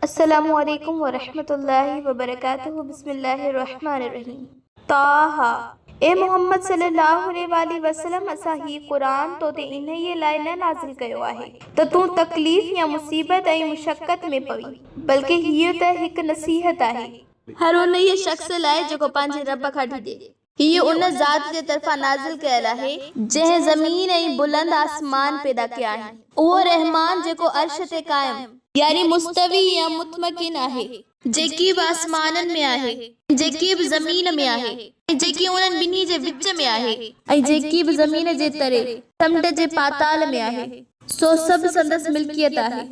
السلام عليڪم ورحمة الله وبرڪاته بسم الله الرحمٰن الرحيم طٰه اي محمد صلي الله عليه واٰله وسلم اسان هي قرآن تو تي انهيء لاء نه نازل ڪيو آهي ته تون تڪليف يا مصيبت ۽ مشقت ۾ پوين بلڪه هيء ته هڪ نصيحت آهي. هر انهيء شخص لاء جيڪو پنهنجي رب کان ڊڄي. هيء ان ذات جي طرفان نازل ڪيل آهي، جنهن زمين ۽ بلند آسمان پيدا ڪيا آهن. اهو رحمان جيڪو عرش تي قائم. يعني مستوي يا متمڪن آهي. جيڪي به آسمانن ۾ آهي ۽ جيڪي به زمين ۾ آهي ۽ جيڪي انهن ٻنهي جي وچ ۾ آهي. ۽ جيڪي به زمين جي تري، سمنڊ جي پاتال، ۾ آهي، سو سڀ سندس ملڪيت آهي.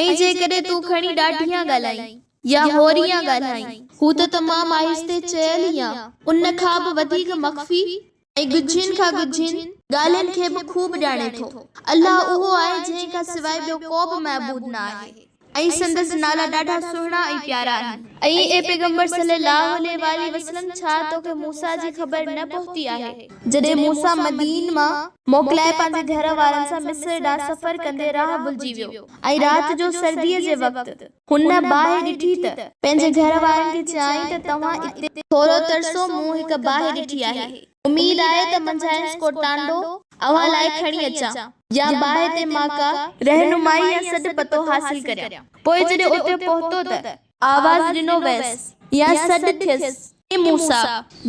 ۽ جيڪڏهن تون کڻي ڏاڍيان ڳالهائين. يا هوريان ڳالهائين. هو ته تمام آهستي چيل يا ان کان به وڌيڪ مخفي ۽ ڳجهين کان ڳجهين ڳالهين کي به خوب ڄاڻي ٿو. الله اهو آهي جنهن کان سواء ٻيو ڪو به معبود نه آهي ۽ سندس نالا ڏاڍا سهڻا ۽ پيارا آهن. ۽ اي پيغمبر صلّي اللّٰه عليه واٰله وسلّم ڇا توکي موسيٰ جي خبر نه پهتي آهي جڏهن موسيٰ مدين مان موڪلائي پنهنجي گهر وارن سان مصر ڏانهن سفر ڪندي راهه ڀلجي ويو ۽ رات جو سرديء جي وقت هن باهه ڏٺي ته پنهنجي گهر وارن کي چيائين ته توهان اتي ٿورو ترسو مون هڪ باهه ڏٺي آهي، اميد آهي ته منجهائنس ڪو ٽانڊو اوهان لاء کڻي اچان يا باهه تي مان ڪا رهنمائي يا سڏ پتو حاصل ڪريان. پوء جڏهن اتي پهتو ته آواز ڏنو ويس يا سڏ ٿيس، اي موسيٰ!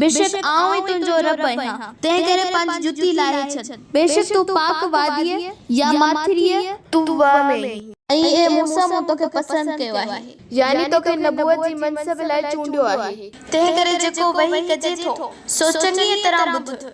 بيشڪ آئون ئي تنهنجو رب آهيان، تنهنڪري پنهنجي جتي لاهي ڇڏ، بيشڪ تون پاڪ واديء يا ماٿريء. طويٰ ۾ آهين. ۽ اي موسيٰ! مون توکي پسند ڪيو آهي. يعني توکي نبوت جي منصب لاء چونڊيو آهي. تنهنڪري جيڪو وحي ڪجي ٿو، سو چڱيء طرح ٻڌ.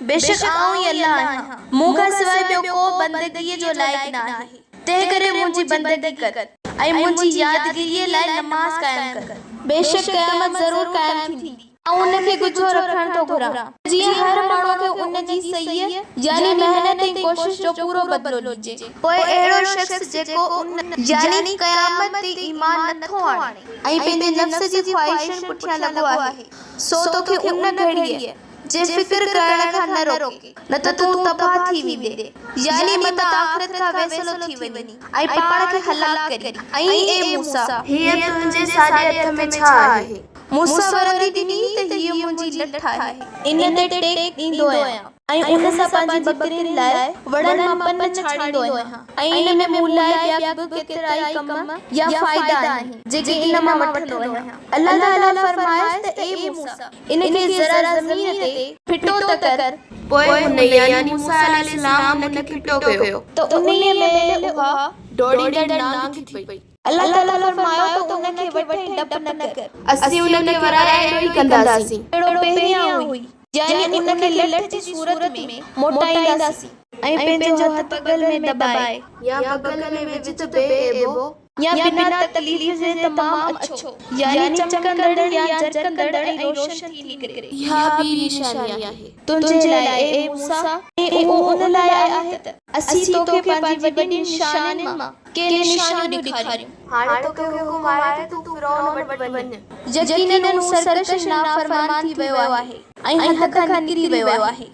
بيشڪ آئون ئي الله آهيان، مون کان سواء ٻيو ڪو بندگيء جو لائق نه آهي، تنهنڪري منهنجي بندگي ڪر ۽ منهنجي يادگيريء لاء نماز قائم ڪر. بيشڪ قيامت ضرور قائم ٿيندي. آئون ان کي ڳجهو رکڻ ٿو گهران، ته جيئن هر ماڻهوء کي ان جي سعيء يعني محنت ۽ ڪوشش جو پورو بدلو ڏجي. پوء اهڙو شخص جيڪو ان، يعني قيامت، تي ايمان نٿو آڻي ۽ پنهنجي نفس جي خواهشن پٺيان لڳو آهي، سو توکي ان گهڙيء، جي فڪر ڪرڻ کان نه روڪي، نه ته تون تباهه ٿي ويندين، يعني متان آخرت کان ويسلو ٿي وڃين ۽ پاڻ کي هلاڪ ڪرين. ۽ اي موسيٰ! هيء تنهنجي ساڄي هٿ ۾ ڇا آهي؟ موسيٰ ورندي ڏني ته هيء منهنجي لٺ آهي، ان تي ٽيڪ ڏيندو آهيان ۽ ان سان پنهنجي ٻڪرين لاء وڻن مان پن ڇاڻيندو آهيان ۽ ان ۾ مون لاء ٻيا به ڪيترائي ڪم يا فائدا آهن، جيڪي ان مان وٺندو آهيان. الله تعاليٰ فرمايس ته اي موسيٰ! ان کي ذرا زمين تي ڦٽو ته ڪر. پوء هن يعني موسيٰ عليه السلام ان کي ڦٽو ڪيو. ته انهيء مهل اها ڊوڙيندڙ نانگ ٿي پئي. الله تعاليٰ فرمايو ته ان کي وٺ ۽ ڊپ نه ڪر. اسين ان کي ورائي اهڙو ئي ڪنداسين. جهڙو پهريان هئي، يعني ان کي لٺ جي صورت ۾ موٽائينداسين. ۽ پنهنجو هٿ بغل ۾ دٻائي. يا بغل ۾ وجهه ته بي عيبو. يا بنا تڪليف جي تمام اڇو، يعني چمڪندڙ يا جرڪندڙ ۽ روشن ٿي نڪري. اها ٻي نشاني آهي. تنهنجي لاء، اي موسيٰ! ۽ اهو ان لاء آهي ته اسين توکي پنهنجي وڏين نشانين مان ڪي نشانيون ڏيکاريون. هاڻي توکي حڪم آهي ته تون فرعون وٽ وڃ. يقيناً هو سرڪش ۽ نافرمان ٿي ويو آهي ۽ حد کان نڪري ويو آهي.